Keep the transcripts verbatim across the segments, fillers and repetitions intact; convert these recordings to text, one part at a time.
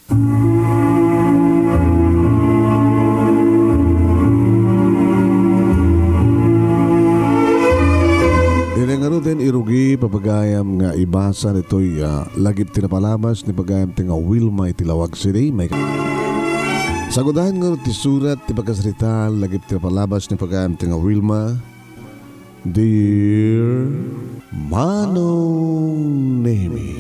Dayta ngaruden, irugi, pagayam nga ibasa ditoy, ah, lagip ti napalabas ni pagayam ti nga Wilma iti Laoag City. May sagudan ngarud ti surat ti pagkasarita, lagip ti napalabas ni pagayam ti nga Wilma. Dear Manong Nemi.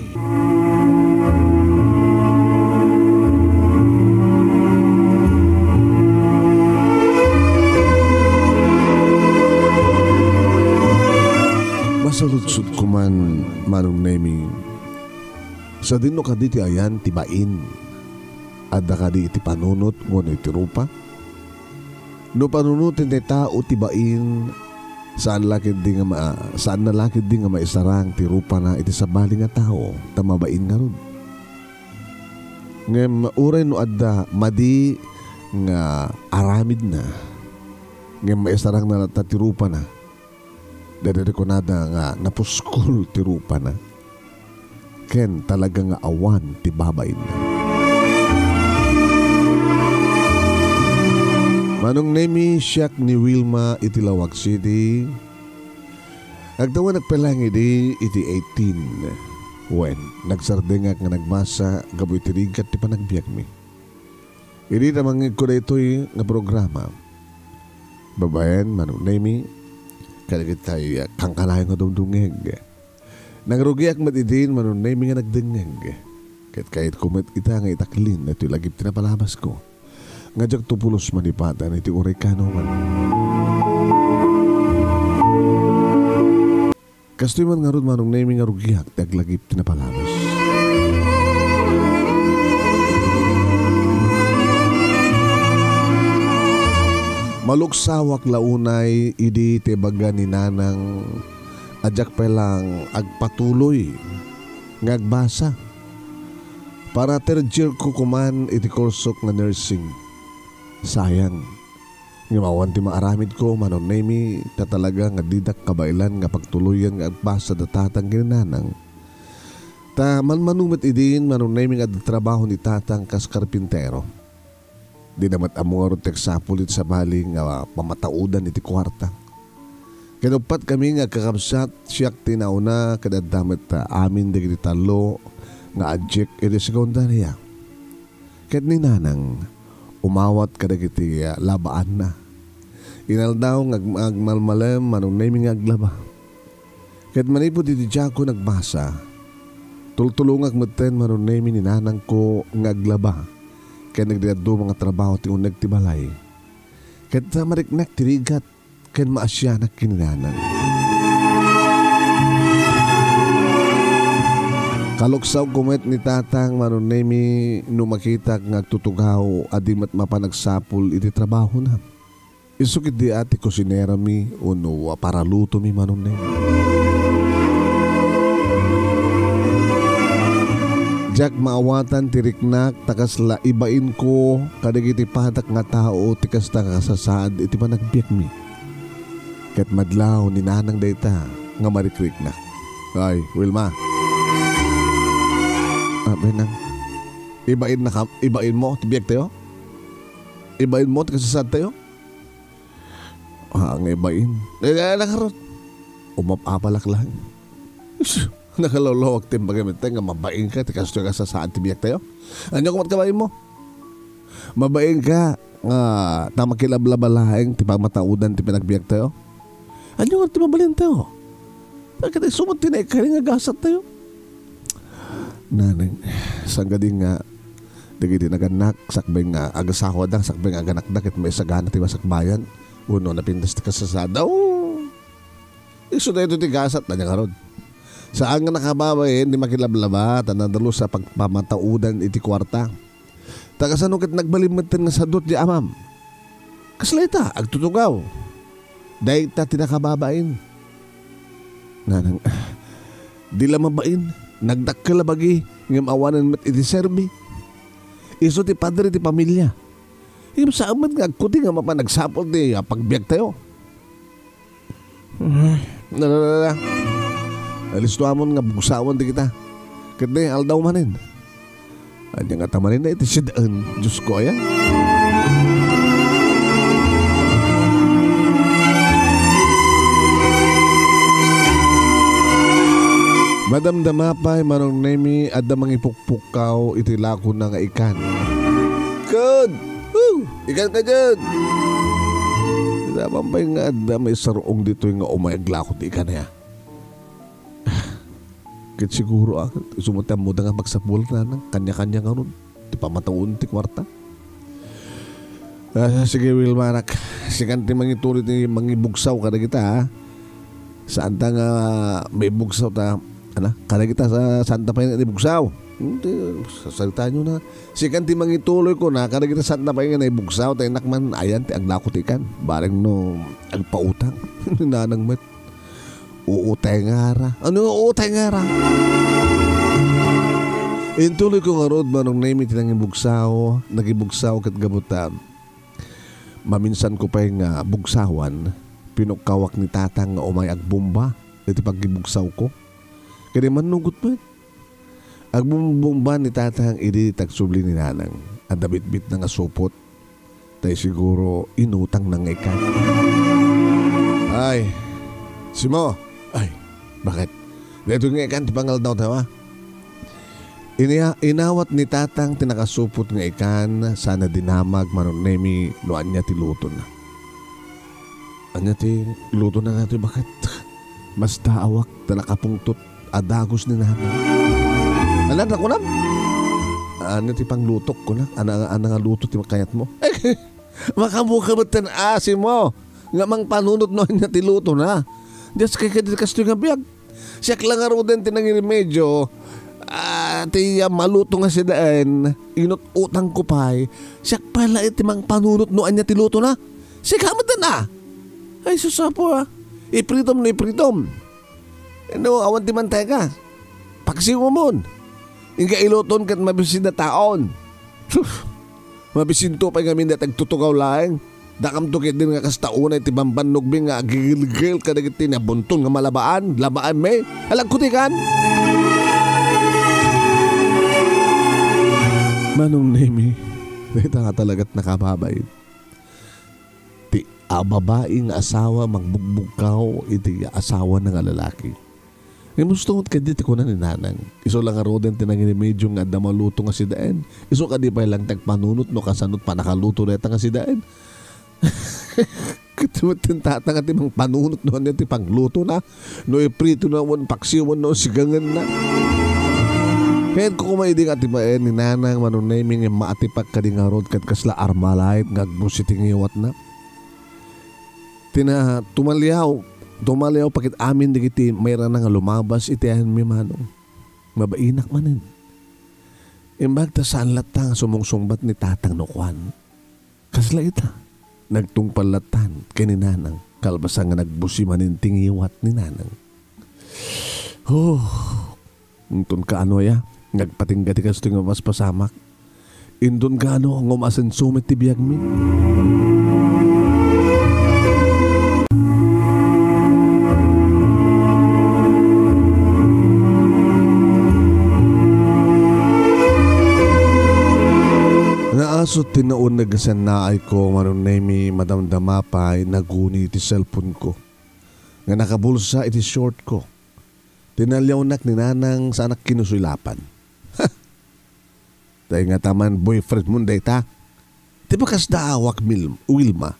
Masaludsodko man, Manong Nemi. Sadino kadi ti ayan ti bain? Adda kadi iti panunot wenno iti rupa? No panunoten ti tao ti bain, saan la ketdi nga ma-, saan na la ketdi nga maisarang ti rupana iti sabali nga tao, ta mabain ngarud. Ngem uray no adda madi nga aramidna, ngem maisarangna latta ti rupana, daytoy ti kunada nga napuskol ti rupana. Ken talaga nga awan ti babainna. Manong Nemi, siak ni Wilma iti Laoag City. Agtawenak pay laeng idi iti eighteen. Wen, nagsardengak nga nagbasa gapu iti rigat ti panagbiagmi. Idi ta mangngegko daytoy nga programa, babaen, Manong Nemi, kadagiti, ah, kankanayon nga dumdumngeg. Nangrugiak met idin, Manong Nemi, nga nagdengngeg. Ket kayatko met ita nga itaklin daytoy lagip ti napalabasko. Nga diakto pulos manipatan iti uray kaanoman. Kastoy man ngarud, Manong Nemi, nga rugiak ti aglagip ti napalabas. Maluksawak la unay idi ti ibaga ni Nanang a diak pay laeng agpatuloy nga agbasa. Para third year ko koman iti kursok nga nursing. Sayang. Ngem awan ti maaramidko, Manong Nemi, ta talaga nga didak kabaelan nga pagtuloyan nga agbasa da tatang ken nanang. Ta manmano met idin, Manong Nemi, nga adda trabaho ni tatang kas karpintero. Dina met ammo ngarud ti agsapul iti sabali nga pamataudan iti kuarta. Ken uppat kami nga agkakabsat, siak ti nauna, ket adda met, ah, amin dagiti tallo nga adiak iti sekundaria. Ket ni Nanang, umawat kadagiti, ah, labaanna. Inaldaw nga ag-, agmalmalem, Manong Nemi, nga aglaba. Ket manipud iti diakon agbasa, tultulongak metten, Manong Nemi, ni nanangko nga aglaba ken dagiti dadduma nga trabaho ti uneg ti balay. Ket ta mariknak ti rigat ken maasianak ken ni Nanang. Kaluksawko met ni Tatang, Manong Nemi, no makitak nga agtutugaw a di met mapan agsapul iti trabahona. Isu ketdi a ti kusinerami wenno paralutomi, Manong Neng. Diak maawatan ti riknak ta kasla ibainko kadagiti padak nga tao ti kasta nga kasasaad iti panagbiagmi. Ket madlaw ni Nanang dayta nga marikriknak. Ay, Wilma. Ah, Benang. Ibain na ka, ibain mo ti biagtayo? Ibain mo ti kasasaadtayo? Ah, nga ibain. Eh, eh, nakarot. Umap-apalak lang. Ish, nakalawlawag ti imbagam ita nga mabain ka, ti kastoy nga sasaad ti biagtayo. Ania koma ti kabain mo? Mabain ka, nga ta makilablaba laeng ti pamataudan ti panagbiagtayo. Ania nga ti mabalintayo? Dagiti isu met ti naikari nga gasattayo. Naneng, sanggading nga dagiti nagannak, sakbay nga agasawada, sakbay nga aganakda, ket maisagana ti masakbayan, wenno napintas ti kasasaad. Oh! Isu daytoy ti gasat, ania ngarud. Saan nga nakababain ti makilablaba, ta nadalus a pagpamataudan iti kuarta. Ta kasano ket nagbalin metten nga sadut ti amam? Kasla ita, agtutugaw. Dayta ti nakababain. Nanang, di la mabain. Nagdakkel a bagi, ngem awanen met iti serbi. Isu ti padre ti pamilia. Ngem saan met nga agkudi nga mapan agsapul ti, ah, pagbiagtayo. Nalala. Alisto amon nga bugsawan ti kita. Ket di, aldaw manen. Ania ngata manen iti sida-en, Diosko aya? Madamdama pay, Manong Nemi, adda mangipukpukkaw iti lakona nga ikan. Kud! Woo! Ikan kadiay! Amangan pay nga adda maisarong ditoy nga umay aglako ti ikan aya. Ket siguro, ah, isu met ti ammoda nga magsapul, nanang, kanya-kanya ngarud ti pamatawen ti kuarta. Ah, sige, Wilma, anak. Sikan ti mangituloy ti mangibugsaw kadagita, ha? Saanta nga maibugsaw ta, ana, kadagita sa, saanta pay nga ibugsaw. Hmm, ti, sasaritaenyo na. Sikan ti mangituloy, kuna, kadagita saanta pay nga naibugsaw, ta innak man, ayan, ti aglako ti ikan. Bareng no, agpautang. Nanang met. Uutay ngara. Ano nga uutay ngara? Intuloyko ngarud, Manong Nemi, ti nangibugsaw, nagibugsaw ket gapu ta maminsanko pay nga bugsawan, pinukkawak ni Tatang nga umay agbomba iti paggibugsawko. Ket immannugot met. Agbumbumba ni Tatang idi ti agsubli ni Nanang. Adda bitbitna nga supot. Tay siguro inutangna nga ikan. Ay, Simo! Ay, baket? Daytoy nga ikan ti pangaldaw tayo, ha? Inia-, inawat ni Tatang ti nakasupot nga ikan, sana dinamag, Manong Nemi, no ania ti lutona. Ania ti lutona nga ti baket? Mastaawak ta nakapungtot a dagus ni Nanang. Ala, nakunam? Ania ti panglutok, kuna? Ana, ana nga luto ti makayatmo? Makamuka met ti asimmo nga mangpanunot no ania ti lutona. Diak kay kadi kastoy nga biag. Siak la ngaruden ti nangiremedio, ah, ti, ah, maluto nga sidaen, inut-utangko pay. Siak pay la iti mangpanunot no ania ti lutona. Sika met a. Ay, sus, Apo, ah. Ipritom no ipritom. No, awan ti mantega. Paksiw mo mon. Inka iluton ket mabisin a taon. Sus! Mabisinto pay ngamin dayta agtutugaw laeng. Dakamto ketdin nga kasta unay ti bambannogmi nga agigilgil kadagiti nabunton nga malabaan. Labaanmi. Alagkutikan! Manong Nemi, dayta nga talagat nakababain. Ti a babai nga asawa magbugbugkaw iti asawana nga lalaki. Ngem husto met kadi ti kuna ni Nanang. Isu la ngaruden ti nangiremedio nga adda maluto nga sidaen. Isu kadi pay lang ti agpanunot no kasano ti pannakaluto dayta nga sidaen. Ket met ti Tatang ti mangpanunot no ania ti panglutona. No ipritona wenno paksiw wenno sigangenna. Ket koma idi nga atipaen ni Nanang, Manong Nemi, ngem maatipak kadi ngarud ket kasla Armalite nga agbus iti ngiwatna. Ti na-, tumaliaw, tumaliaw pa ket amin dagiti mairana nga lumabas iti ayanmi, Manong. Mabainak manen. Imbag ta saan latta nga sumungsungbat ni Tatang no kuan. Kasla ita, nagtungpal lattan ken ni Nanang, kalpasan nga nagbusi manen ti ngiwat ni Nanang. Oh, inton kaano aya, nagpatingga ti kastoy nga mapaspasamak. Inton kaano nga umasenso met ti biagmi. Naasut ti nauneg a sannaayko, Manong Nemi, madamdama pay naguni ti cellphone-ko nga nakabulsa iti short-ko. Tinaliawnak ni Nanang saanak kinusulapan. Tay nga taman boyfriend mo dayta. Ti bakas da awak, Mil-, Wilma.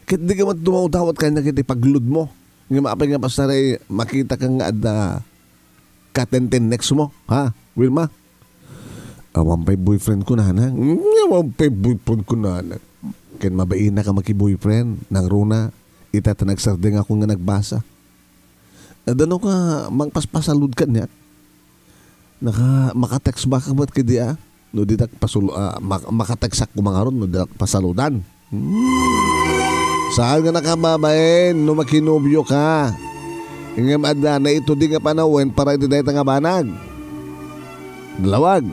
Ket di ka met dumawdawat kaniak iti pagludmo. Ngem apay nga pasaray makita ka nga adda katentennex mo, ha, Wilma? Awan pay boyfriend ko, Nanang. Mm, awan pay boyfriend ko, Nanang. Ken mabainak a maki-boyfriend, nangruna, ita ta nagsardeng ako nga nagbasa. Adda no ka mangpaspasalud kaniak? Naka-, maka-text back ka met kadi, ah? No ditak pasul-, ah, mak-, maka-text ak kumangaron no ditak pasaludan. Hmm. Saan nga nakababain no makinobio ka? Ngem adda naitudi nga panawen para iti dayta nga banag. Nalawag.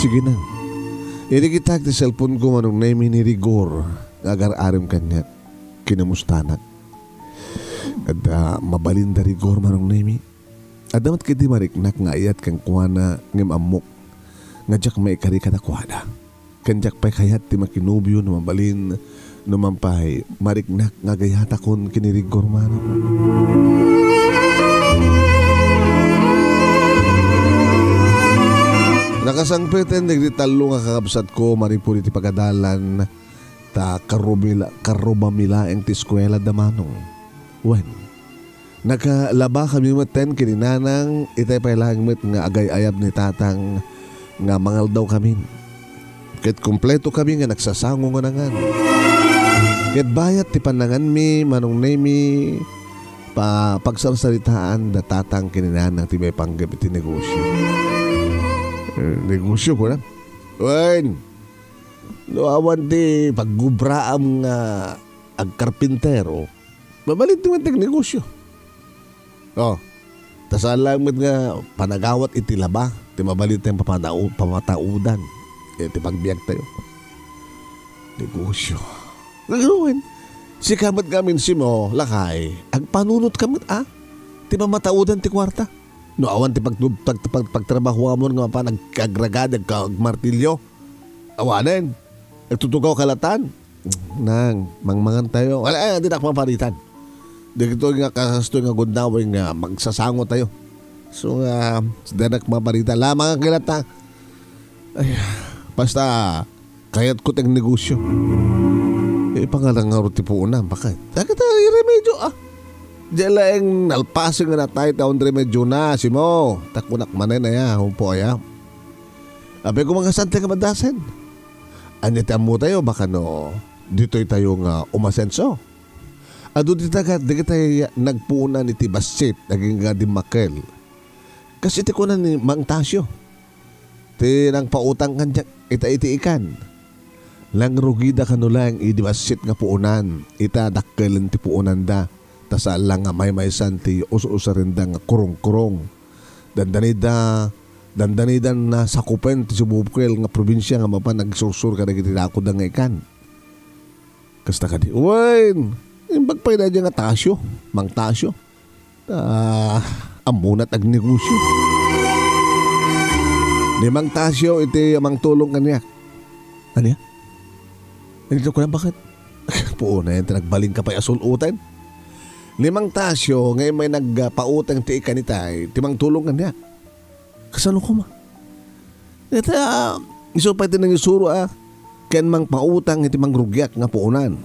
Sige na. Irigitak ti cellphone ko, Manong Nemi, ni Rigor nga agar-arem kaniak. Kinamustanak. Adda mabalin da Rigor, Manong Nemi. Adda met ketdi mariknak nga ayat kenkuana ngem ammok. nga diak maikari kadakuada. Ken diak pay kayat ti makinobio no mabalin, no man pay mariknak nga agayatakon ken ni Rigor manong. Nakasangpeten dagiti tallo nga kakabsatko manipud iti pagadalan, ta karrubila-, karrubami laeng ti eskuela da manong. Wen, nakalaba kami metten ken ni nanang, itay pay laeng met nga agay-ayab ni tatang nga mangaldaw kamin. Ket kompleto kami nga nagsasango nga nangan. Ket bayat ti pannanganmi, Manong Nemi, pa-, pagsarsaritaan da tatang ken ni nanang ti maipanggep iti negosyo. Eh, negosyo, kuna? Wen, no awan ti paggubraam nga agkarpintero, mabalin ti met ti agnegosyo. Oh, ta saan laeng met nga panagawat iti laba ti mabalin ti pamatao-, pamataudan iti pagbiagtayo. Negosyo. Gagawin. Sika met ngamin, Simo, lakay, agpanunotka met, a? Ti pamataudan ti kuarta. No awan ti pag-, pag-, pag-, pagtrabahoamon nga mapan ag-, agragad, agka-, agmartilyo. Awanen. Nagtutugaw kalatan. Nang, mangmangan tayo. Wala, eh, di na maparitan. Dagitoy nga kastoy nga gundaway nga magsasango tayo. So nga, di na maparitan. La, mga kilata. Ay, basta, kayat ko ti agnegosyo. Eh, pangalan nga ti puona, bakit? Dagita, iremedyo, ah. Diyan laeng nalpasen nga natay taon remedyo na, Simo. Takunak manen, aya, humpo, aya. Apay ko mga sante nga madasen. Anya ti ammo tayo, baka no, ditoy tayo nga umasenso. Adu dita ka, dagitay nagpuonan iti bassit, agingga dimmakkel. Kas iti kuna ni Mang Tasio, ti nangpautang kaniak ita iti ikan. Nangrugida kano laeng idi bassit nga puonan, ita dakkelen ti puonanda, ta saan la nga maymaysan ti us-usarenda nga kurungkurung. Dandanida, dandanidan nasakupen ti sumubkel nga probinsia nga mapan agsursur kadagiti dakuda nga ikan. Kasta kadi, wen, imbag pay daydiay nga Tasio, Mang Tasio. Ah, ammona ti agnegosyo. Ni Mang Tasio iti mangtulong kaniak. Ania? Ania ti kuan, bakit? Puonen, ti nagbalin ka pay a sul-oten. Ni Mang Tasio, nga immay nagpautang ti ikan itay, ti mangtulong kaniak. Kasano koma? Ita, ah, isu pay ti nangisuro, ah, ken mangpautang iti mangrugiak nga puonan.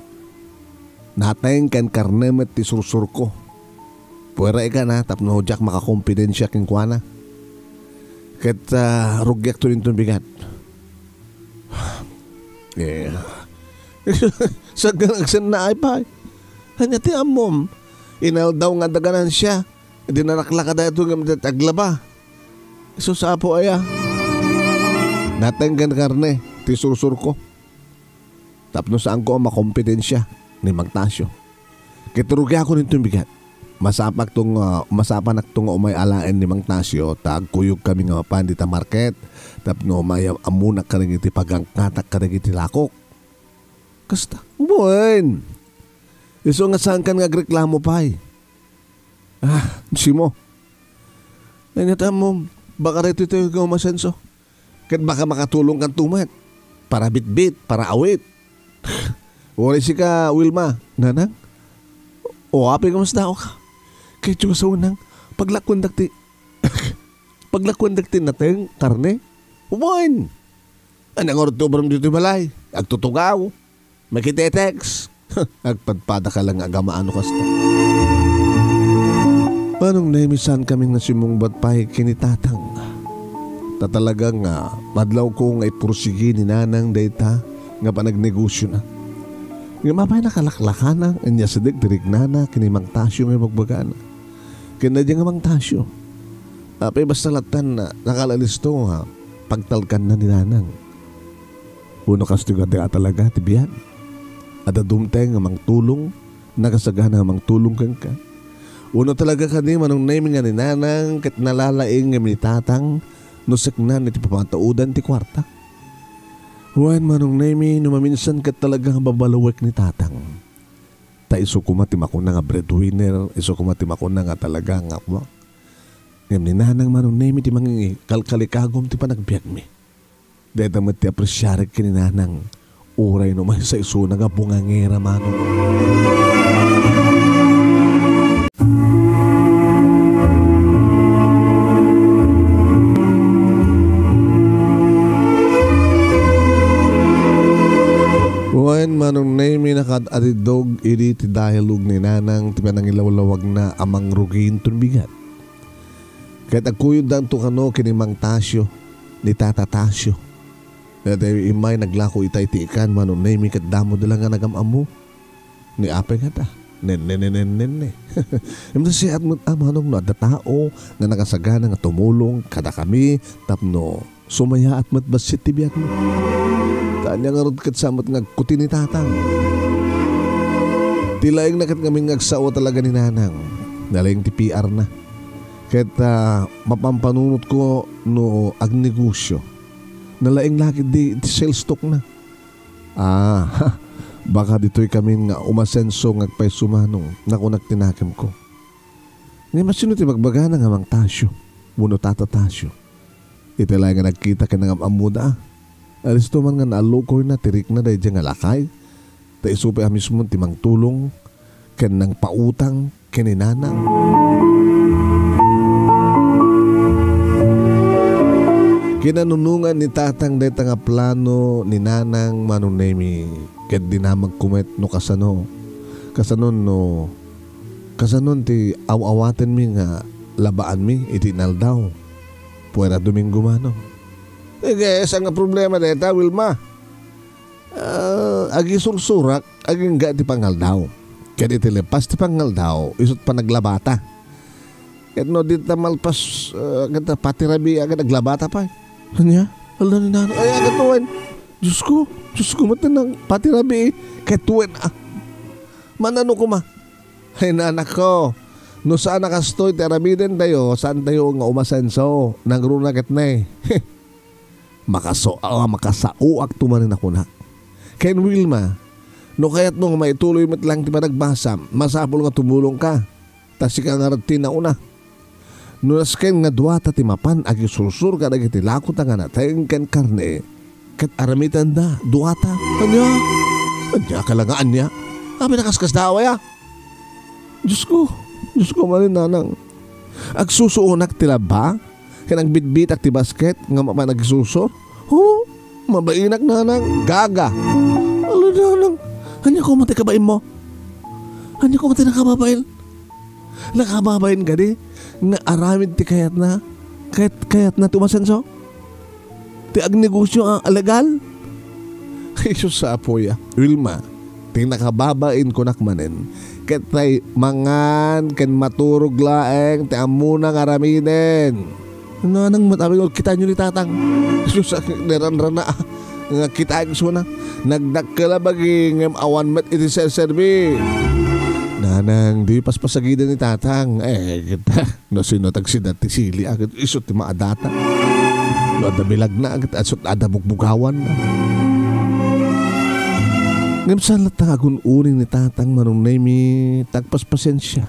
Nateng ken karne met ti sursurko. Puera ikan, ah, tapno diak makakompidensia kenkuana. Ket, ah, rugiakto inton bigat. Eh, saan ka nagsennaay pay? Ania ti ammom? Inaldaw nga adda ganansia. Idi nanaklaka daytoy ngem di aglaba. Sus, Apo aya. Nateng ken karne ti sursurko. Tapno saanko a makompetensia ni Mang Tasio. Ket rugiakon inton bigat. Masapakto nga, masapanakto nga umay alaen ni Mang Tasio ta agkuyogkami nga mapan dita market tapno umay ammonak kadagiti pagangkatak kadagiti lakok. Kasta. Buen. Isu nga saankan nga agreklamo pay. Ah, Simo. Ania ti ammom, baka daytoy tayo nga umasenso. Ket baka makatulongkanto met. Para bitbit, para awit. Uray sika, Wilma. Nanang? O, apay, kamusta ka? Kay Diyos, Nanang, paglakuendak ti, paglakuendak ti nateng, karne? Wen! Ania ngarud ti obram ditoy balay? Agtutugaw? Makitetext? Agpadpada ka lang nga agama no kasta. Manong Nemi, saankami nga simmungbat pay ken ni Tatang. Ta talaga nga madlawko nga ipursigi ni Nanang dayta nga panagnegosiona. Ngem apay nakalaklakana, ania sideg ti rignana ken ni Mang Tasio nga ibagbagana. Ken daydiay nga Mang Tasio. Apay basta lattan na, nakalalisto nga pagtalkanna ni Nanang. Wenno kastoy kadi a talaga ti biag? Adda dumteng nga mangtulong, nakasagana nga mangtulong kenka? Wenno talaga kadi, Manong Nemi, nga ni Nanang ket nalalaing ngem ni Tatang no seknan iti pamataudan ti kuarta? Wen, Manong Nemi, no maminsan ket talaga nga babaluek ni Tatang. Ta isu koma ti makuna nga breadwinner, isu koma ti makuna nga talaga nga kua. Ngem ni Nanang, Manong Nemi, ti mangikalkalikagum ti panagbiagmi. Dayta met ti apresiarek ken ni Nanang. Uray no maysa isuna nga bungangera, Manong. Wen, Manong Nemi, nakaad-adiddog idi ti dialogue ni Nanang ti panangilawlawagna a mangrugi inton bigat. Ket agkuyoddanto kano ken ni Mang Tasio, ni Tata Tasio. Daytoy immay naglako itay ti ikan, Manong Nemi, ket damo da la nga nagam-ammo. Ni apay ngata. Nenne, nenne, nenne. Imnasiat met a, Manong, no adda tao nga nakasagana nga tumulong kadakami tapno sumayaat met bassit ti biagmi. Ta ania ngarud ket sa met nga agkuti ni Tatang. Ti laingna ket ngamin nga agsao talaga ni Nanang. Nalaing ti P R na. Ket, ah, mapampanunotko no agnegosio. Nalaing la ketdi ti sales talk na. Ah, baka ditoy kamin nga umasenso nga agpayso, Manong, nakunak ti nakemko. Ngem asino ti bagbagana nga Mang Tasio wenno Tata Tasio? Iti laeng nga nagkita ken nangam-ammoda, a. Alisto man nga naallukoyna ti rikna daydiay nga lakay, ta isu pay a mismo ti mangtulong ken nangpautang ken ni Nanang. Kinanunongan ni Tatang dayta nga plano ni Nanang, Manong Nemi, ket dinamagko met no kasano. Kasano no, kasano ti aw-awatenmi nga labaanmi iti inaldaw? Puera Domingo, Manong. Sige, saan nga problema dayta, Wilma? Ah, agisursurak agingga ti pangaldaw. Ket iti lepas ti pangaldaw, isut' panaglabata. Ket no dita malpas, ah, ket pati rabii ket aglabata pay. Ania? Aldaw ni Nanang. Ay, agat wen. Diyos ko, Diyos ko, met nang pati rabii. Ket wen, ah. Manano koma? Ay, nanakko, no saan a kastoy ti aramidentayo, saantayo nga umasenso. Nangruna ket ne. Makaso-, ah, makasaoakto manen a kunak. Ken Wilma, no kayatmo nga maituloy met laeng ti panagbasam, masapul nga tumulongka. Ta sika ngarud ti nauna. No nasken nga duata ti mapan agisursor kadagiti lakota nga nateng ken karne, ket aramidenda duata. Ania? Ania ka la nga ania? Apay a kaskasdaaw aya? Diyos ko, Diyos ko, manen, Nanang. Agsusuonak ti labba, ken agbitbitak ti basket nga mapan agisursor. Ho? Mabainak, Nanang. Gaga. Ala, Nanang. Ania koma ti kabainmo? Ania koma ti nakababain? Nakababain kadi nga aramid ti kayatna? Kayat, kayatna ti umasenso? Ti agnegosio a legal? Jesus, Apoya. Wilma, ti nakababain kunak manen, ket tay mangan ken maturog laeng ti ammona nga aramiden. Nanang met, apay, kitaenyo ni Tatang. Jesus, naranrana, ah. Nga kitaek isuna. Nagdakkel a bagi ngem awan met iti serserbi. Nanang, di paspasagiden ni Tatang. Eh, kita. No sino tagsida ti sili, a, ket isu ti maadata. No adda bilagna, a, ket isu adda bugbugawan. Ngem saan latta nga agun-uning ni Tatang Manong Nemi ti agpaspasiensia?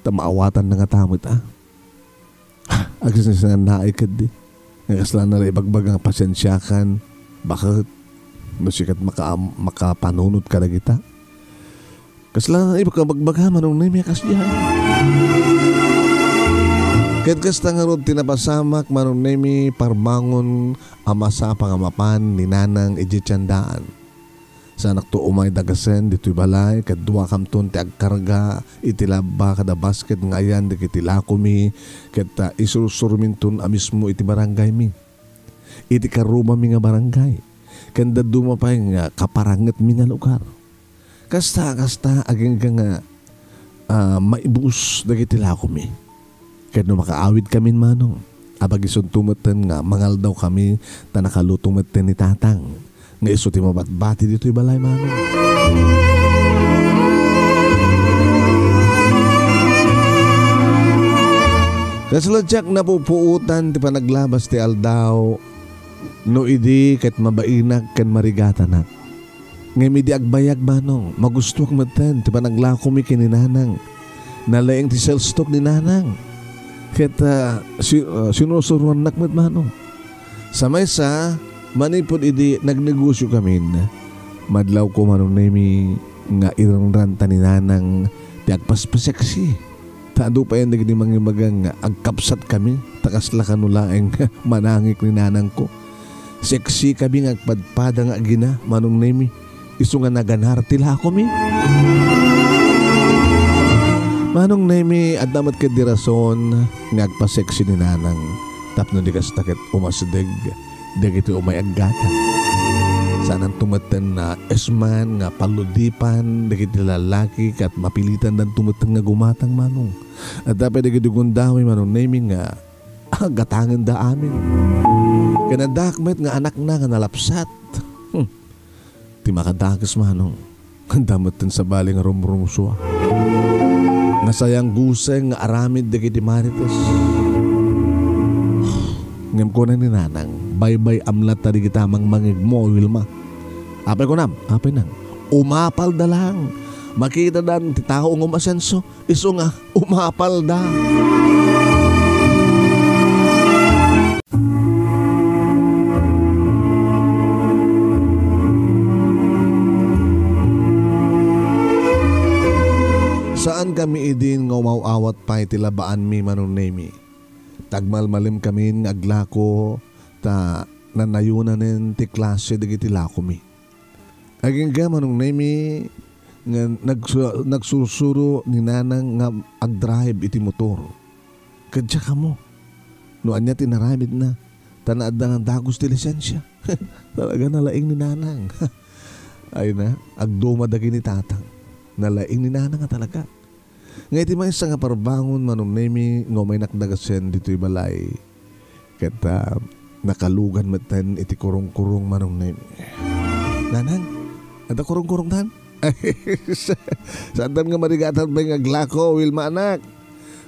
Ta maawatanna ngata met, a. Agsinsinannaay ketdi. Nga kasla na la ibagbaga nga pasiensiakan. Baket? No sika ti maka-, makapanunot kadagita. Kasla na ibagbaga, Manong Nemi, a kasdiay. Ket kasta ngarud ti napasamak, Manong Nemi, parbangon a masapa nga mapan ni Nanang idiay tiendaan. Saanakto umay dagasen ditoy balay, ket duakamton ti agkarga iti labba kada basket nga ayan dagiti lakomi, ket, ah, isursurminton a mismo iti barangaymi, iti karrumami nga barangay, ken dadduma pay nga kaparangetmi nga lugar. Kasta, kasta, agingga nga, ah, maibus dagiti lakomi. Ket no makaawidkamin, Manong, abagisunto metten nga mangaldawkami ta nakaluto metten ni Tatang nga isu ti mabatbati ditoy balay, Manong. Kasla diak napupuotan ti panaglabas ti aldaw no idi ket mabainak ken marigatanak. Ngem idi agbayag, Manong, magustoak metten ti panaglakomi ken ni Nanang. Nalaing ti sales talk ni Nanang. Ket, ah, si-, ah, sinusuroannak met, Manong. Sa maysa, manipud idi nagnegosyokamin, madlawko, Manong Nemi, nga irangranta ni Nanang ti agpaspaseksi. Ta adu payen dagiti mangibaga nga agkapsatkami, ta kasla kano laeng manangik ni nanangko. Seksikami nga agpadpada nga agina, Manong Nemi, isu nga naganar ti lakomi. Manong Nemi, adda met ketdi rason nga agpaseksi ni Nanang tapno di kasta ket umasdeg dagiti umay aggatang. Saananto metten nga esman nga palludipan dagiti lalaki ket mapilitandanto metten nga gumatang, Manong. Adda pay dagiti gundaway, Manong Nemi, nga agatangenda amin. Ken addaak met nga anakna nga nalapsat. Hmm. Ti makadakes, Manong, adda metten sabali nga rumrumsua. Nga sayang guseng nga aramid dagiti marites. Ngem kuna ni Nanang, baybay-am latta dagita mangmangegmo, Wilma. Apay kunam, apay nang, umapalda lang. Makitadan ti tao nga umasenso, isu nga umapalda. Saankami idin nga umaw-awat pay ti labaanmi, Manong Nemi. Tagmalmalimkamin nga aglako ta nanayonanen ti klase dagiti lakomi. Agingga, Manong Nemi, nga nagsu-, nagsursuro ni Nanang nga agdrive iti motor. Ket diak ammo no ania ti inaramidna, ta naadda nga dagus ti lisensia. Talaga nalaing ni Nanang. Ay na, agduma dagiti tatang. Nalaing ni Nanang nga talaga. Nga iti maysa nga parbangon, Manong Nemi, nga umaynak dagasen ditoy balay. Ket, ah, nakalugan metten iti kurungkurong, Manong Nemi. Nanang, adda kurungkurongtan? Saantan nga marigatan pay nga aglako, Wilma, anak.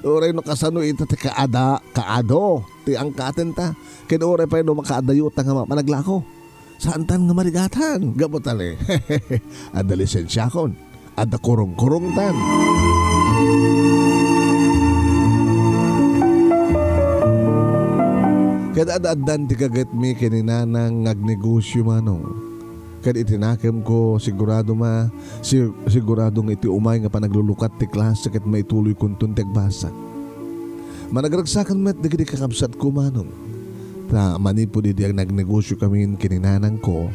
Uray no kasano ita ti kaada, kaado ti angkatenta. Ken uray pay no makaadayo ta nga mapan aglako. Saantan nga marigatan, gapu ta ni adda lisensiakon, adda kurungkurongtan. Ket ad-addan ti kagetmi ken ni Nanang nga agnegosyo, Manong. Ket iti nakemko, sigurado ma-, si-, sigurado nga iti umay nga panaglulukat ti klase ket maituloykonton ti agbasa. Managragsakan met dagiti kakabsatko, Manong. Ta manipud idi nagnegosyokamin ken ni Nanangko,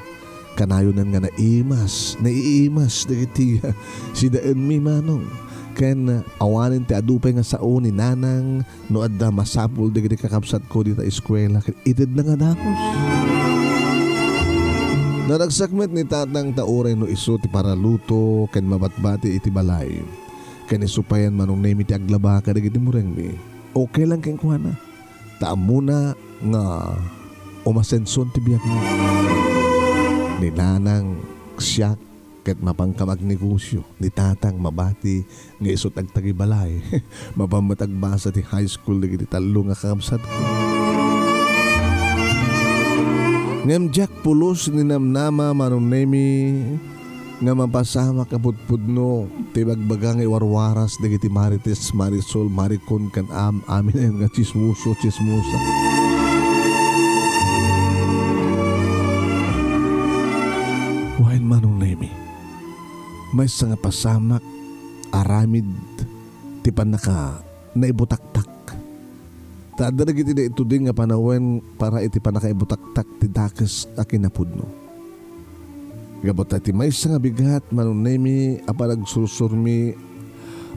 kanayonen nga naimas, naiimas dagiti sidaenmi, Manong. Ken awanen ti adu pay nga sao ni Nanang no adda masapul dagiti kakabsatko dita eskuela ket itedna nga dagus. Naragsak met ni Tatang ta uray no isu ti paraluto ken mabatbati iti balay. Ken isu payen, Manong Nemi, ti aglaba kadagiti murengmi. Okay lang kenkuana. Ta ammona nga umasenson ti biagna. Ni Nanang, siak, ket mapanka magnegosyo. Ni Tatang, mabati nga isut' agtagibalay. Mapan met agbasa ti high school dagiti tallo nga kakabsatko. Ngem diak pulos ninamnama, Manong Nemi, nga mapasamak a pudpudno ti ibagbaga nga iwarwaras dagiti Marites, Marisol, Maricon, ken am-, amin nga tsismoso, tsismosa. Wen, Manong Nemi, maysa nga pasamak aramid ti pannaka naibutaktak. Ta adda dagiti naituding nga panawen para iti pannakaibutaktak ti dakes a kinapudno. Gapu ta iti maysa nga bigat, Manong Nemi, a panagsursurmi,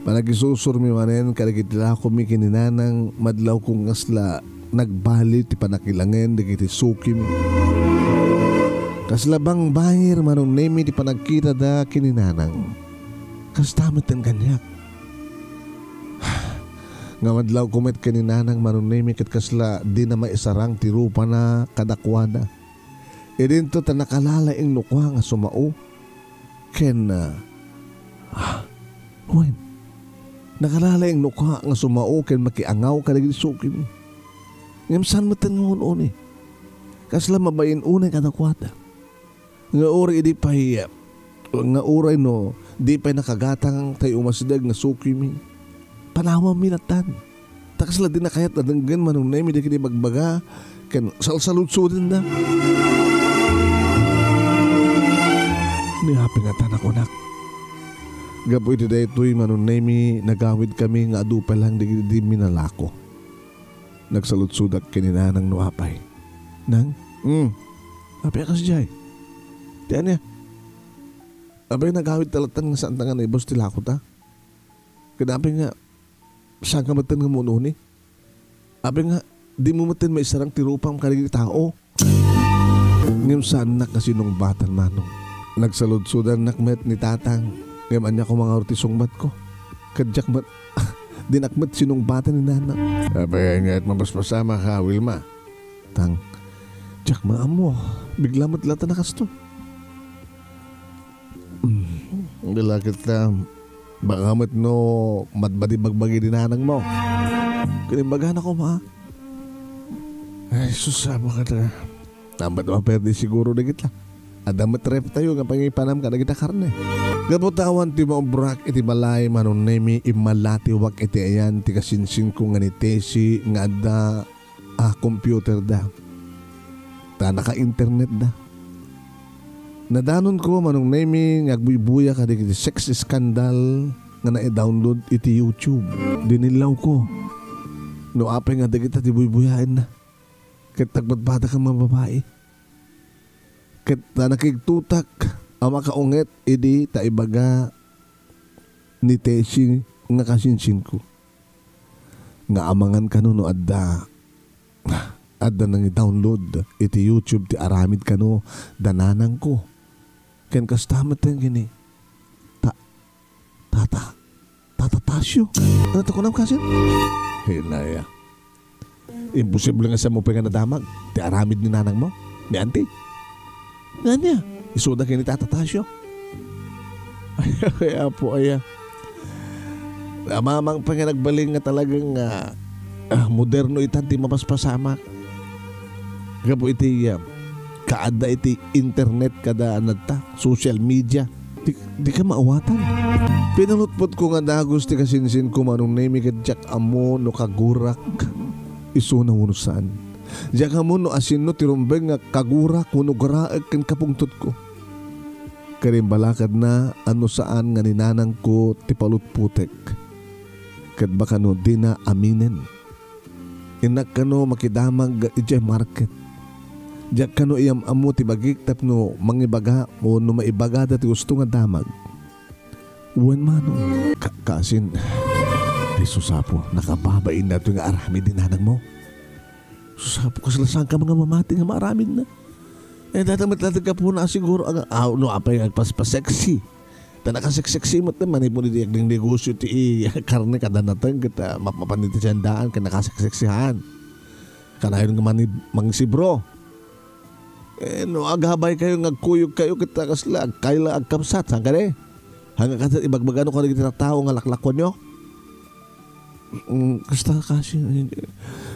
panagisursurmi manen kadagiti lakomi ken ni Nanang, madlawko nga kasla nagbaliw ti pannakilangen dagiti sukimi. Kasla bangbanger, Manong Nemi, ti panagkitada ken ni Nanang. Kasta metten kaniak. Nga madlawko met ken ni Nanang, Manong Nemi, ket kasla dina maisarang ti rupana kadakuada. Idinto ta nakalalaing no kua nga sumao ken, ah, ah, wen, nakalalaing no kua nga sumao ken makiangaw kadagiti sukimi. Ngem saan metten nga un-uni. Kasla mabain unay kadakuada. Nga uray idi pay, nga uray no di pay nakagatang tay umasdeg nga sukimi, panawammi lattan. Ta kasla dina kayat a denggen Manong Nemi dagiti ibagbaga ken salsaludsodenda. Ni apay ngata, nakunak. Gapu iti daytoy Manong Nemi, nagawidkami nga adu pay laeng dagiti minalako. Nagsaludsodak ken ni Nanang no apay. Nang? Hmm. Apay a kasdiay? Ti ania? Apay nagawidta latta nga saanta nga naibus ti lakota? Ken apay nga saan ka metten nga umuuni? Apay nga dimo metten maisarang ti rupam kadagiti tao? Ngem saannak nga sinungbatan, Manong. Nagsaludsodannak met ni Tatang. Ngem ania koma ngarud ti sungbatko? Ket diak met, dinak met sinungbatan ni Nanang. Apay nga ket mapaspasamak, Wilma? Tang, diak maammo. Bigla met latta a kasto. Hmm, di la ket, ah, baka met no madbadi bagbagi ni Nanangmo. Ket imbagana koma. Ay, sus, amo ka ta. Tambat maperdi siguro dagita. Adda met ref tayo nga pangipanam kadagita karne. Gapu ta awan ti maubrak iti balay, Manong Nemi, immalatiwak iti ayan ti kasinsinko nga ni Tessie nga adda a computer da. Ta naka-internet da. Nadanonko, Manong Nemi, nga agbuybuya kadagiti sex scandal nga nai-download iti YouTube. Dinillawko no apay nga dagita ti buybuyaenna. Ket nagbadbadak a mababbai. Ket ta nakigtotak a makaunget idi ta ibaga ni Tessie nga kasinsinko nga amangan kano no adda, adda nangi-download iti YouTube ti aramid kano da nanangko. Ken kasta met ken ni ta-, tata-, Tata Tasio. Ano ti kunam, kasin? Hinaya. Imposible nga saanmo pay nga nadamag ti aramid ni nanangmo, ni auntie. Ania? Isuda ken ni Tata Tasio. Ay, ay, apo, aya. Amamang pay nga nagbalin nga talagang, ah, ah, moderno itan ti mapaspasamak. Gapu iti, ah, kaadda iti internet kada anatta, social media. Di, di ka maawatan. Pinalutpotko nga dagus ti kasinsinko, Manong Nemi, ket diak ammo no kagurak isuna wenno saan. Diak ammo no asinno ti rumbeng nga kagurak wenno garaek ken kapungtotko. Ket imbalakadna a no saan nga ni nanangko ti palutpotek. Ket baka no dina aminen. Innak kano makidamag idiay market. Diak kano iyam-ammo ti bagik tapno mangibaga wenno maibagada ti gusto nga damag. Wen, Manong. Ka-, kasin, ay, susapo, nakababain daytoy nga aramid ni nanangmo. Susapo, kasla saan ka nga mamati nga maaramidna? Eh, data met laeng gapuna, siguro, ang, ah, no, apay nga agpaspaseksi. Ta nakaseksiksi met manipud iti agnegnegosio ti karne kada nateng ket, ah, mapmapan iti siandaan ket nakaseksiksihan. Kanayon nga mani-, mangsibro. Eh, no agabay kayo nga agkuyog kayo ket, ah, kasla agkayla agkabsat, saan kadi? Hanga kadi ibagbagano kadagiti tattao nga laklakuanyo? Mm, kasta kasi,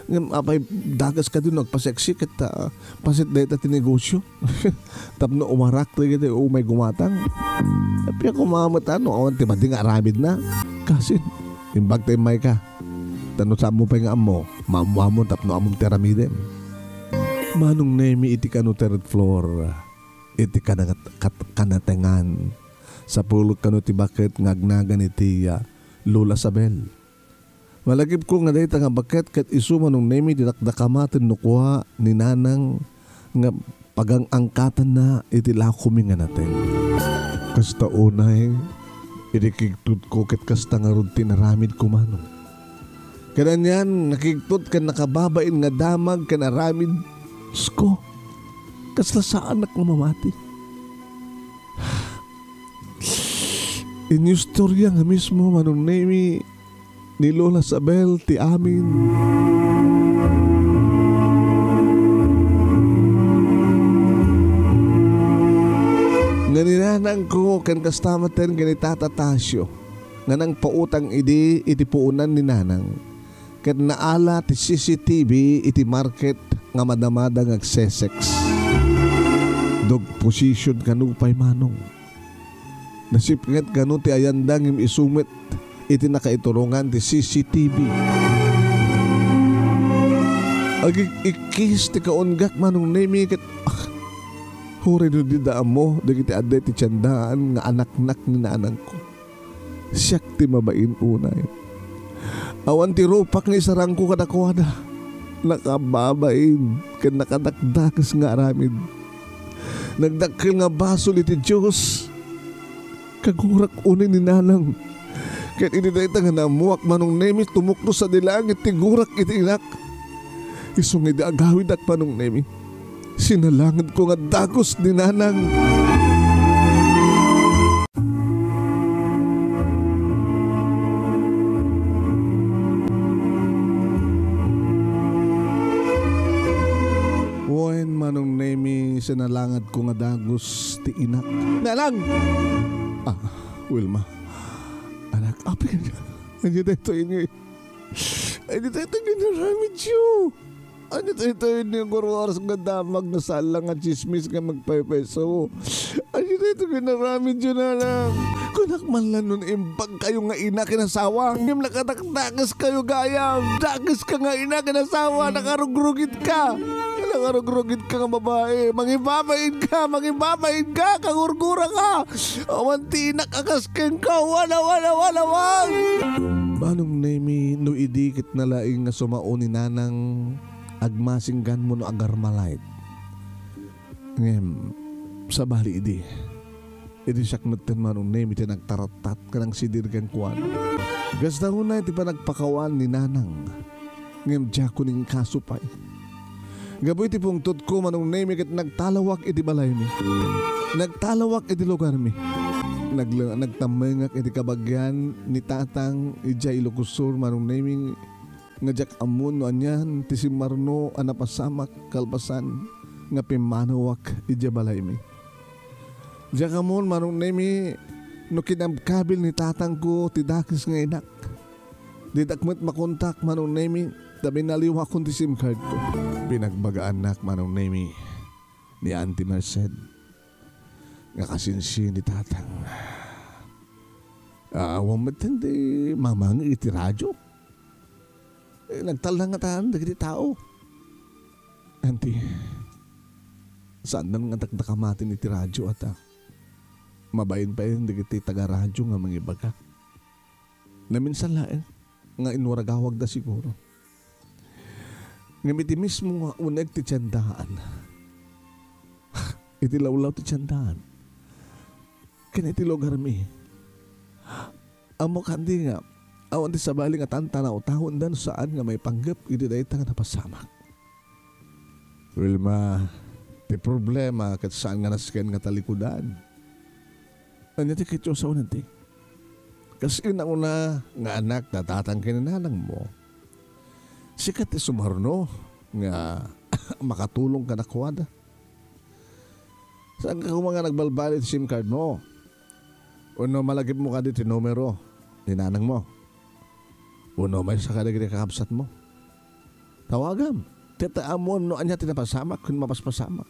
ngem apay dakes kadi no agpaseksi ket, ah, paset dayta ti negosio. Tapno umarak dagiti umay gumatang. Appiak koma met no awan ti madi nga aramidna. Kasin, imbag ta immay ka. Ta no saanmo pay nga ammo, maammoamon tapno ammom ti aramidem. Manong Nemi iti kano third floor, iti kanangat-, kat-, kanatengan. Sapulot kano ti baket nga agnagan iti, ah, Lola Sabel. Malagipko nga dayta nga baket ket isu Manong Nemi ti dakdakamaten no kua ni Nanang nga pagang-angkatanna iti lakomi nga nateng. Kasta unay, idi kigtotko ket kasta ngarud ti inaramidko, Manong. Ket anian, nakigtot ken nakababain nga damag ken aramidko. Kasla saanak nga mamati. Inistorya nga mismo, Manong Nemi, ni Lola Sabel ti amin. Nga ni nanangko ken kasta met ken ni Tata Tasio nga nangpautang idi iti puonan ni Nanang. Ket naala ti C C T V iti market nga madamada nga agsesex. Dog possession kano pay, Manong. Nasipnget kano ti ayanda ngem isu met iti nakaiturongan ti C C T V. Agik-ikkis ti kaunggak, Manong Nemi, ket, ah, uray no dida ammo dagiti adda iti tiendaan nga anaknak ni nanangko. Siak ti mabain unay. Awan ti rupak nga isarangko kadakuada. Nakababain ken nakadakdakes nga aramid. Nagdakkel nga basol iti Dios. Kagurak unay ni nanang. Ket idi dayta nga naammoak, Manong Nemi, tumukno sadi langit ti gurak iti inak. Isu nga idi agawidak, Manong Nemi, sinalangedko nga dagus ni nanang. Wen, Manong Nemi, sinalangedko nga dagus ti inak. Nanang! Ah, Wilma. Anak, apay ka. Ania daytoy nga, ania daytoy nga inaramidyo? Ania daytoy nga gur-oras nga damag nga sala nga tsismis nga magpaypayso? Ania daytoy nga inaramidyo, nanang? Kunak man la no imbag kayo nga ina ken asawa, ngem nakadakdakes kayo gayam. Dakes ka nga ina ken asawa, nakarugrugit ka. Nakarugrugit ka nga babai. Mangibabain ka, mangibabain ka, kagurgura ka. Awan ti inak a kas kenka, awan, awan, awan, awan. Manong Nemi, no idi ket nalaing nga sumao ni nanang, agmasingganmo no agarmalait. Ngem, sabali idi, idi siak metten, Manong Nemi, ti nagtarattat ken nangsidir kenkuana. Kasta unay ti panagpakawan ni nanang. Ngem diakon inkaso pay. Gapu iti pungtotko, Manong Nemi, ket nagtalawak iti balaymi. Nagtalawak iti lugarmi. Nagla-, nagtammengak iti kabagian ni Tatang idiay Ilocos Sur, Manong Nemi, nga diak ammon no anian ti simmarno a napasamak kalpasan nga pimmanawak idiay balaymi. Diak ammon, Manong Nemi, no kinabkabil ni tatangko ti dakes nga inak. Didak met makontak, Manong Nemi, ta binaliwakon ti SIM card ko. Binagbagaannak, Manong Nemi, ni Auntie Merced, nga kasinsi ni Tatang. Awan met ti mamangeg iti radio. Eh, nagtalna ngatan dagiti tao. Auntie, saan nga dakdakamaten iti radio, ata. Mabain pay dagiti taga-radio nga mangibaga. Naminsan laeng nga inwaragawagda siguro. Ngem iti mismo nga uneg ti tiendaan, iti lawlaw ti tiendaan, ken iti lugarmi, ammok, Auntie, nga awan ti sabali nga tantanawtawenda no saan nga maipanggep iti dayta nga napasamak. Wilma, ti problema ket saan nga nasken nga talikudan. Ania ti ketdi a sawen, Auntie? Kas kinuna nga anak ni tatang ken ni nanangmo, sika ti sumarno nga makatulong kadakuada. Saanka koma nga nagbalbaliw ti SIM card mo? Wenno malagipmo kadi ti numero ni nanangmo? Wenno maysa kadagiti kakabsatmo? Tawagam. Ti, ta ammom no ania ti napasamak ken mapaspasamak.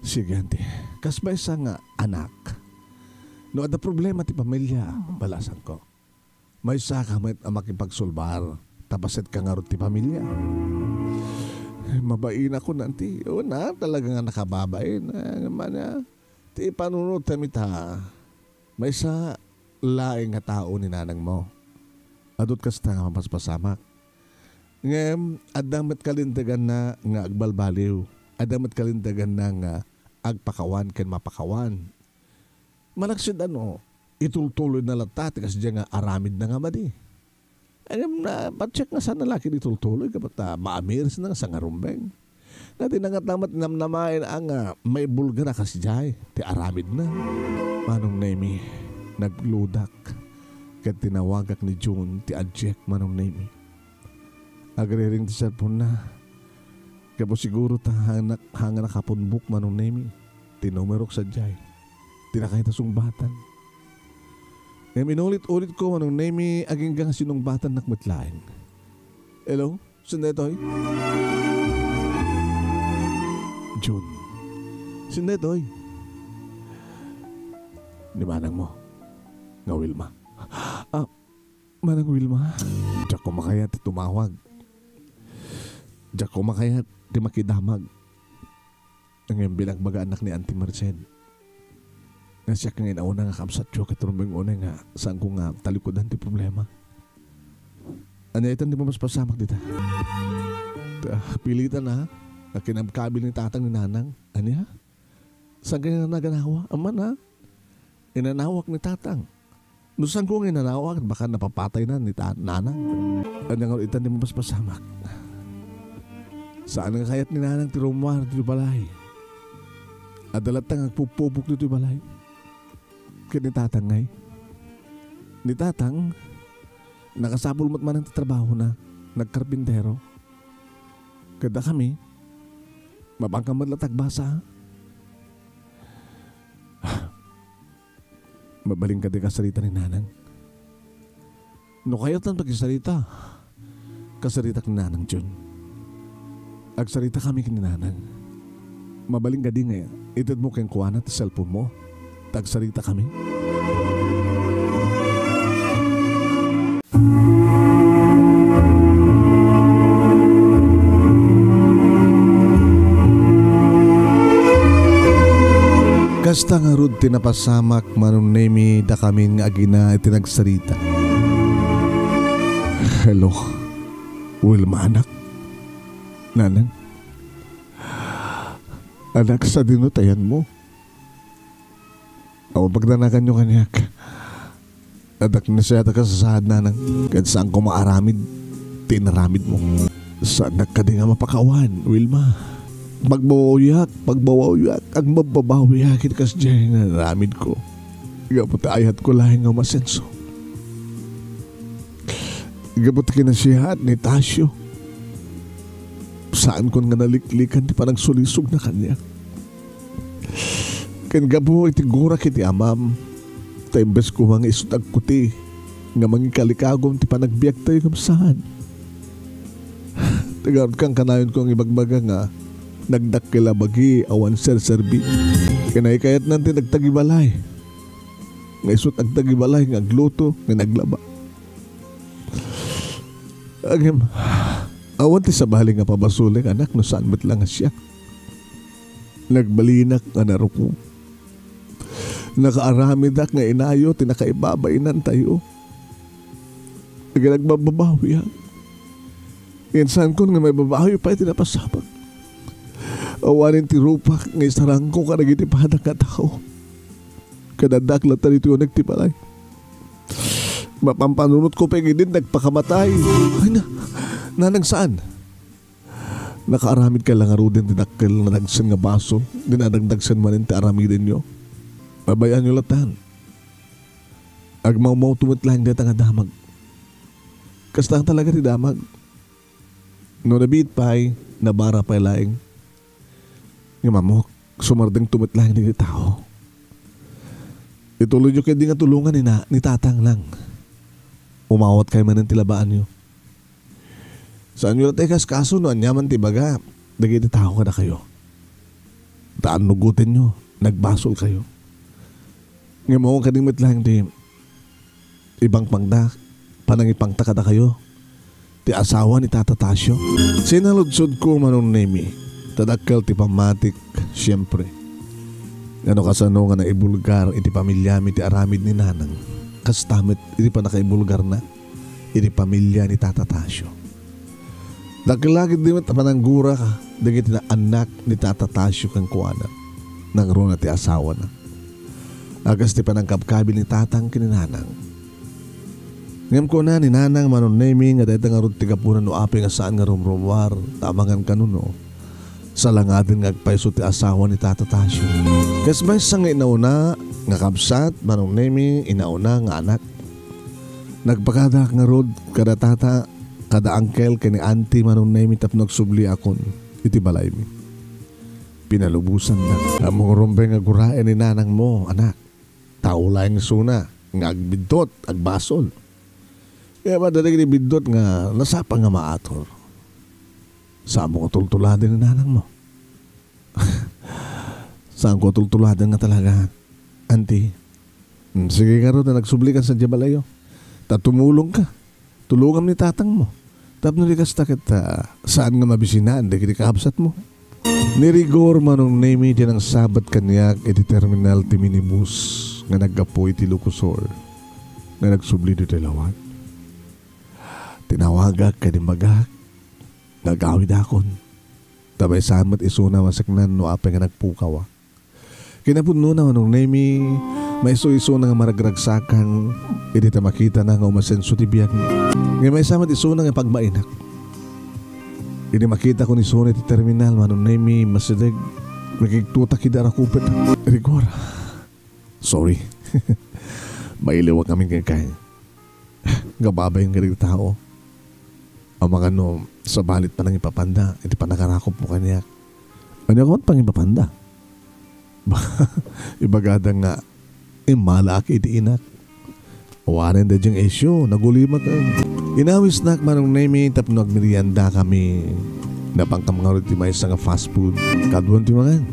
Sige, Auntie. Kas maysa nga anak, no adda problema ti pamilia, balasangko. Maysaka met a makipagsulbar, ta pasetka ngarud ti pamilia. Mabainak, Auntie. Una, talaga nga nakababain. Ah, mana, ti ipanunotam ita, maysa laeng nga tao ni nanangmo. Adut kasta nga mapaspasamak. Ngem, adda met kalinteganna nga agbalbaliw. Adda met kalinteganna nga agpakawan ken mapakawan. Malaksid ano, itultuloyna latta ti kasdiay nga aramidna nga madi. Ngem, napatsekna saan a la ket itultuloy, gapu ta maamirisna nga sangarumbeng. Nga dinangata met namnamaen a nga maibulgar a kasdiay ti aramidna. Manong Nemi, nagludak ket tinawagak ni June ti adiek, Manong Nemi. Agriring ti cellphone-na. Gapu siguro ta hangna-, hangna kapunbok, Manong Nemi, ti numerok sadiay. Ti nakayta sungbatan. Ngem inulit-ulitko, Manong Nemi, agingga nga sinungbatannak met laeng. Hello? Sino daytoy? June. Sino daytoy? Ni manangmo nga Wilma. Ah, Manang Wilma, diak koma kayat ti tumawag. Diak koma kayat ti makidamag. Ngem binagbaga, anak, ni Auntie Merced nga siak nga inauna nga kabsatyo ket rumbeng unay nga saanko nga talikudan ti problema. Ania itan ti mapaspasamak dita? Ta, pilitan, ha? Nga kinabkabil ni tatang ni nanang. Ania? Saan kaya naganawa? Aman, ha? Inanawak ni tatang. No saanko nga inanawak, baka napapatay na ni ta-, nanang. Ania nga itan ti mapaspasamak? Saan nga kayat ni nanang ti rummuar ditoy balay? Adda latta nga agpupupok ditoy balay. Ket ni tatang ngay? Ni tatang, nakasapul met manen ti trabahona, nagkarpintero. Ket dakami, mapanka met latta agbasa. Mabalin kadi kasarita ni nanang? No kayattan pakisarita, kasaritak ni Nanang Jun. Agsarita kami ken ni Nanang. Mabalin kadi nga itedmo kenkuana ti cellphone mo, ta agsarita kami? Kasta ngarud ti napasamak, Manong Nemi, dakamin nga agina iti nagsarita. Hello, Wilma, anak. Nanang. Anak, sadino ti ayanmo? Awan pagdanaganyo kaniak. Adda nasayaat a kasasaad, Nanang, ket saanko maaramid ti inaramidmo. Saannak kadi nga mapakawan, Wilma. Pagbabawiak, pagbabawiak, agbabbabawiak iti kasdiay nga inaramidko. Gapu ta ayatko laeng nga umasenso. Gapu ta kinasiyaat ni Tasio, saankon nga naliklikan ti panagsulisogna kaniak. Ken gapu iti gurak iti amam, ta imbes koma nga isut' agkuti nga mangikalikagum ti panagbiagtayo ngem saan. Tagarud kan kanayonko nga ibagbaga nga nagdakkel a bagi awan serserbi. Ken naikayatnan ti nagtagibalay nga isut' agtagibalay nga agluto nga naglaba. Ngem, awan ti sabali nga pabasolek, anak, no saan met la nga siak. Nagbalinak nga narukom. Nakaaramidak nga inayo ti nakaibabainantayo. Ket agbabbabawiak. Ket saankon nga maibabawi pay ti napasamak. Awanen ti rupak nga isarangko kadagiti padang a tao. Ket addaak latta ditoy uneg ti balay. Mapampanunotko pay ketdin ti agpakamatay. Ay na, nanang, saan? Nakaaramidka la ngaruden ti dakkel nga dagsen nga basol, dinadagdagsen manen ti aramidenyo. Pabay-anyo lattan. Agmawmawto met laeng dayta nga damag. Kasta talaga ti damag. No nabiit pay, nabara pay laeng. Ngem ammok, sumardengto met laeng dagiti tao. Ituloyyo ketdi nga tulongan ni na-, ni Tatang lang. Umawatkay manen ti labaanyo. Saanyo latta ikaskaso no aniaman ti ibaga dagiti tao kadakayo. Ta annugotenyo, nagbasolkayo. Ngem awan kadi met laeng ti ibangpangda, panangipangta kadakayo ti asawa ni Tata Tasio. Sinaludsodko, Manong Nemi, ta dakkel ti pammatik, siempre, nga no kasano nga naibulgar iti pamiliami ti aramid ni Nanang, kasta met iti pannakaibulgarna iti pamilia ni Tata Tasio. Dakkel la ketdi met a pananggura dagiti annak ni Tata Tasio kenkuana, nangruna ti asawana. A kas ti panangkabkabil ni Tatang ken ni Nanang. Ngem kuna ni Nanang, Manong Nemi, nga dayta ngarud ti gapuna no apay nga saan nga rumrumuar, ta amangan kano no salangaden nga agpayso ti asawa ni Tata Tasio. Kas maysa nga inauna nga kabsat, Manong Nemi, inauna nga anak. Nagpakadaak ngarud kada tata, kada angkel ken ni anti, Manong Nemi, tapno agsubliakon iti balaymi. Pinalubosannak. Ammom rumbeng nga guraen ni nanangmo, anak. Tao laeng isuna nga agbiddut, agbasol. Kaya ba, dagiti biddut nga nasapa nga maator. Saanmo nga tultuladen ni nanangmo? Saanko a tultuladen nga talaga, anti. Hmm, sige ngarud ta nagsublikan sadiay balayyo. Ta tumulongka. Tulongam ni tatangmo. Tapno di kasta ket, ah, saan nga mabisinaan dagiti kakabsatmo. Ni Rigor, Manong Nemi, ti nangsabat kaniak iti terminal ti minibus nga naggapu iti Lucosur nga nagsubli ditoy lawan. Tinawagak ken imbagak nga agawidakon. Ta maysa met isuna maseknan no apay nga nagpukawak. Kinapudnona, Manong Nemi, maisu-isuna nga maragragsakan idi ta makitana nga umasenso ti biag. Ngem maysa met isuna nga pagmainak. Idi makitakon isuna iti terminal, Manong Nemi, masideg, nakigtutak idi arakupet. Rigor. Sorry. Mailiwak amin kenka. Nga babain nga dagiti tao. Amangan no, sabali ti panangipapanda, iti panangarakupmo kaniak. Ania koma ti pangipapanda? Ibagada nga, immalaak iti inak. Awanen daydiay nga isyu, nagulimak. Inawisnak, Manong Nemi, tapno agmeriendakami. Napankam ngarud iti maysa nga fast food. Kaduan ti mangan.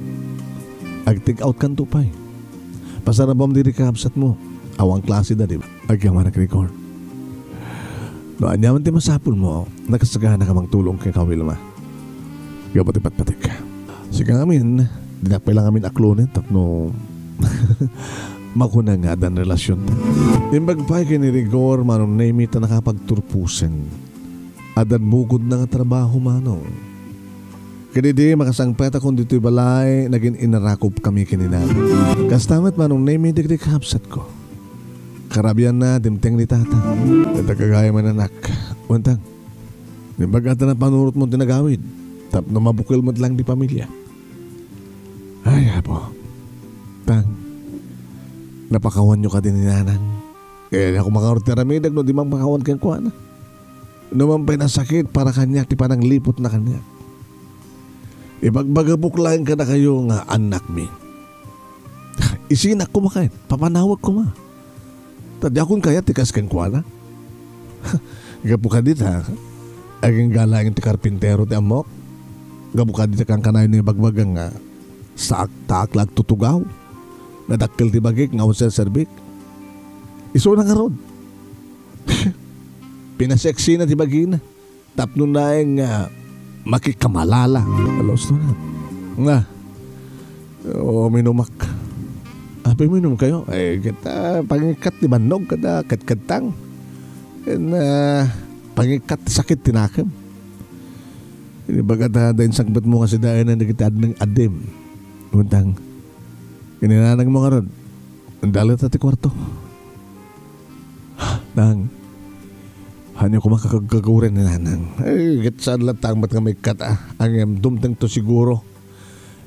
Ag-take out kanto pay. Pasarabam diri kakabsatmo. Awan klase da, di ba? Agyamanak, Rigor. No aniaman ti masapulmo, nakasaganaka mangtulong kenka, Wilma. Gapu ti patpatik. Sika ngamin, dinak pay la ngamin aklonen tapno makuna nga addan relasionta. Imbag pay ken ni Rigor, Manong Nemi, ta nakapagturposen. Addan bukodna nga trabaho, Manong. Ket idi makasangpetakon ditoy balay, nagin-inarakupkami ken ni Nanang. Kasta met, Manong Nemi, dagiti kabsatko. Karabianna, dimteng ni Tata. Ket agayam, anak. Untang, imbagak ta napanunotmo ti nagawid. Tapno mabukel met laeng ti pamilia. Ay, Apo. Tang, napakawanyo kadi ni Nanang. Eh, ako makaurot ti aramidek no di man makawan kenkuana. No man pay nasakit para kaniak ti panangliputna kaniak. Ibagbagabok laeng kadakayo nga annakmi. Isinak koma ket, papanawek koma. Ta diakon kayat ti kas kenkuana. Gapu kadita, agingga laeng ti karpintero ti ammok. Gapu kadita kankanayon nga ibagbaga nga, saak-taak la agtutugaw. Nadakkel ti bagik nga awan serserbik. Isuna ngarud. Pinaseksina ti bagina. Tapno laeng nga makikamalala. Alos na. Nga. O, minumak. Apay, minum kayo? Eh, kita, pangikkat ti bannog, kada, katkattang. Ken, ah, pangikkat ti sakit ti nakem. Ini baga ta, da insangpet mo nga sidaenan dagiti adneng adim. Untang, ininanang mo ngarud. Dalita ti kwarto. Nang, hanyo koma kakagkaguren ni Nanang. Ay, ket saan latta met nga maikkat, ah. Ngem dumtengto siguro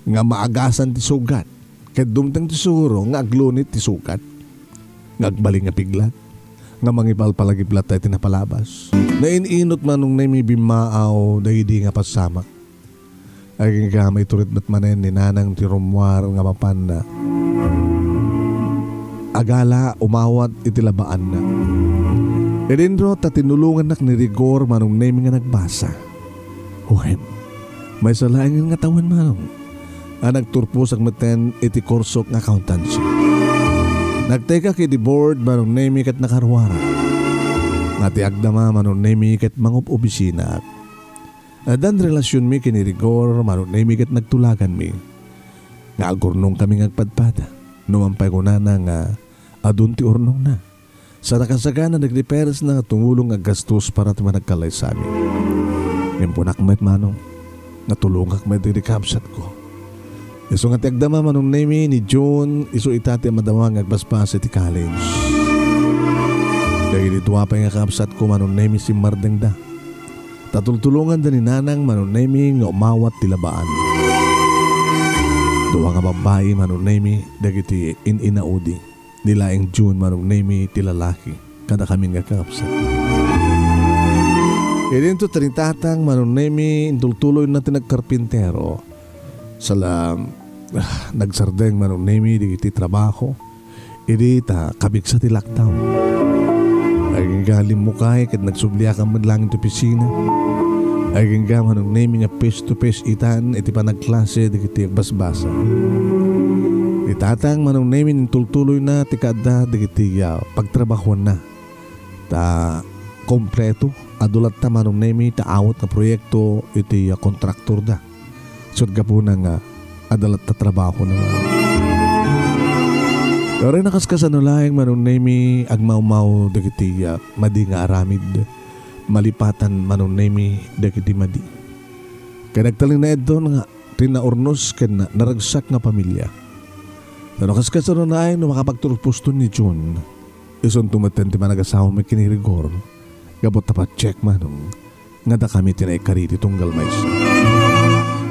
nga maagasan ti sugat. Ket dumtengto siguro nga aglunit ti sugat. Nga agbalin nga piglat. Nga mangipalpalagip latta iti napalabas. Nain-inot, Manong Nemi, bimmaaw dagidi nga pasamak. Agingga maitured met manen ni Nanang ti rummuar nga mapanna. Agala umawat iti labaanna. Idinro ta tinulongannak ni Rigor, Manong Nemi, nga nagbasa. Wen, maysa laengen nga tawen, Manong, a nagturposak metten iti kursok nga accountancy. Nagtekak idi board, Manong Nemi, ket nakaruarak. Nga ti agdama, Manong Nemi, ket mangup-obisinaak. Addan relasionmi ken ni Rigor, Manong Nemi, ket nagtulaganmi nga agurnongkami nga agpadpada. No man pay kunana nga adun ti urnongna. Sa nakasagana, nagdiperesna nga tumulong nga aggastos para ti panagkallaysami. Ngem kunak met, Manong, nga tulongak met dagiti kabsatko. Isu nga ti agdama, Manong Nemi, ni June, isu ita ti madama nga agbasbasa iti college. Dagiti dua pay nga kabsatko, Manong Nemi, simmardengda. Ta tultulonganda ni Nanang, Manong Nemi, nga umawat ti labaan. Dua nga babbai, Manong Nemi, dagiti in-inaudi. Ni laeng June, Manong Nemi, ti lalaki. Kadakami nga kakabsat. Idinto ti ni Tatang, Manong Nemi, intultuloyna ti nagkarpintero. Sala, ah, nagsardeng, Manong Nemi, dagiti trabaho. Idi ta kabigsa ti lockdown. Agingga limmukay ket nagsubliakan met laeng iti opisina. Agingga, Manong Nemi, nga face to face itan iti panagklase dagiti agbasbasa. Ni Tatang, Manong Nemi, intultuloyna ti kaadda dagiti, ah, pagtrabahuanna. ta kompleto. Adu latta, Manong Nemi, ta awat nga proyekto iti, ah, kontraktorda. Ket gapuna nga adda latta trabahona. Uray nakaskasano laeng, Manong Nemi, agmawmaw dagiti, ah, madi nga aramid. Malipatan, Manong Nemi, dagiti madi. Ket agtalinaedton nga ti naurnos ken naragsak nga pamilia. No nakaskasano laeng no makapagturpuston ni June, isunto met ti panagasawam ken ni Rigor. Gapu ta pattiek, Manong, nga dakami ti naikari ti tunggal maysa.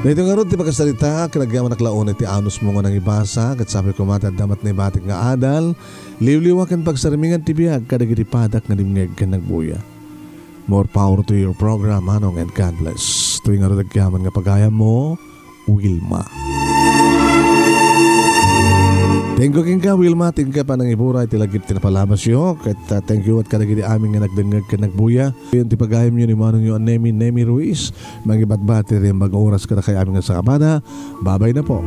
Daytoy ngarud ti pakasarita, ket agyamanak la unay ti anusmo nga nangibasa, ket sapay koma ti adda met naibatik nga adal, liwliwa ken pagsarmingan ti biag kadagiti padak nga dimngeg ken nagbuya. More power to your program, Manong, and God bless. Toy ngarud agyaman nga pagayammo, Wilma. Thank you kenka, Wilma. Thank you panangibura iti lagip ti napalabasyo. Ket, ah, thank you met kadagiti amin nga nagdengngeg ken nagbuya. Yan ti pagayamyo ni Manongyo a Nemi, Nemi Ruiz. Mangibatbati ti imbag nga oras kadakay amin nga sakabada. Babay na po.